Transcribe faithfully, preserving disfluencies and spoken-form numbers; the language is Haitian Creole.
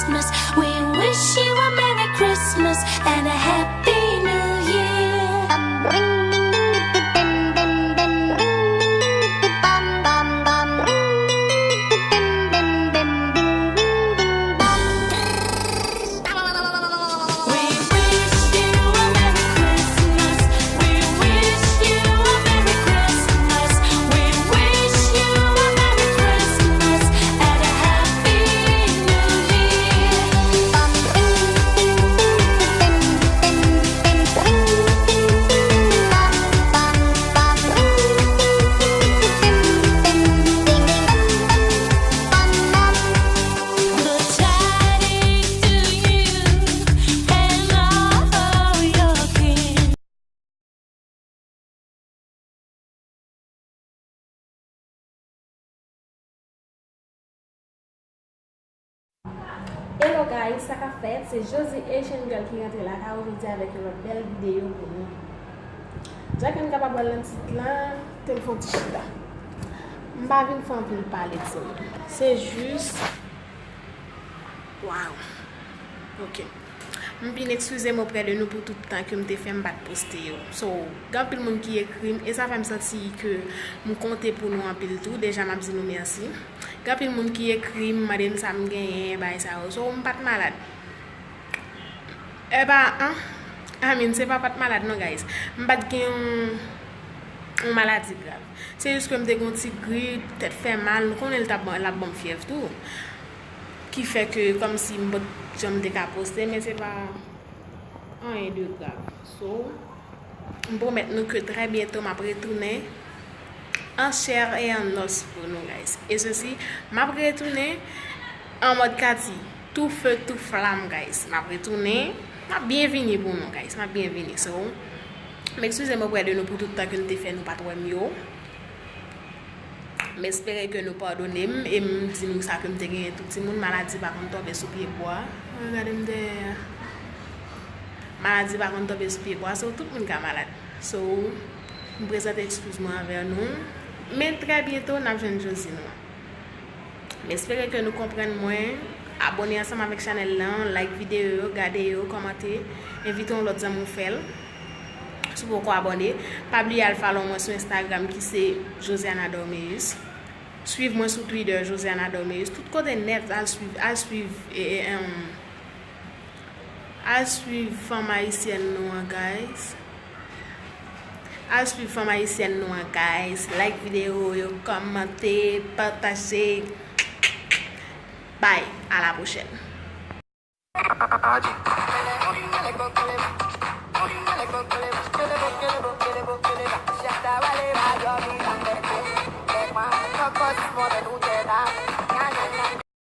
We wish you a Merry Christmas and a Happy New Year. We wish you a Merry Christmas. We wish you a Merry Christmas. We wish you a Merry Christmas and a Happy New Year. Good tidings to you and all your kin. Hello guys, sa k ap fèt? Se Josie Asian Girl ki rantre lakay ou jodi avèk yon lòt bèl videyo pou nou. Jan ke n kapab wè l nan tit lan, te m fè yon ti chita. M pa vin fè anpil pale, timoun. Se jis, waw. Ok. M vin eskize m oprè de nou pou tout tan ke m te fè m pa t poste yo. So, gen anpil moun ki ekri m, e sa fè m santi ke m konte pou nou anpil tou. Deja, m ap di nou mèsi. Gen anpil moun ki ekri m, mande m sa m genyen, bagay sa yo. So, m pa t malad. E pa, an? I mean, se pa pa t malad non, guys. M pa t gen yon, yon maladi grav. Se jis ke m te gen yon ti grip, tèt fè mal, nou konnen l t ap ban, l ap ban m fyèv tou. Ki fè ke kòmsi m pa t janm te ka poste, men se pa anyen de grav. So, m pwomèt nou ke trè byento m ap retounen an chè e an os pou nou, guys. E sesi, m ap retounen an mòd Katy, tou fe, tou flam, guys. M ap retounen, m ap byen vini pou nou, guys. M ap byen vini. So, m eskize m oprè de nou pou tout tan ke n te fè nou pa t wè m yo. M espere ke nou padone m e m di nou sa ke m te genyen tou timoun. Maladi pa konn tonbe sou pye bwa. Gade m dèyè. Maladi pa konn tonbe sou pye bwa, so tout moun ka malad. So, m prezante eskiz mwen anvè nou. Men trè byento, n ap jwenn Josie nou an. M espere ke nou konprann mwen. Abòne ansanm avèk chanèl lan, like videyo yo, gade yo, kòmante, envite yon lòt zanmi w fè l. Si w poko abòne, pa bliye al follow mwen sou Instagram ki se Josiana Dormeus. Swiv mwen sou Twitter, Josiana Dormeus. Tout kote nèt, al swiv, al swiv, e, e, em, al swiv fanm ayisyèn nou an, guys. Al swiv fanm ayisyèn nou an, guys. Like videyo yo, kòmante, pataje. Bye, à la prochaine.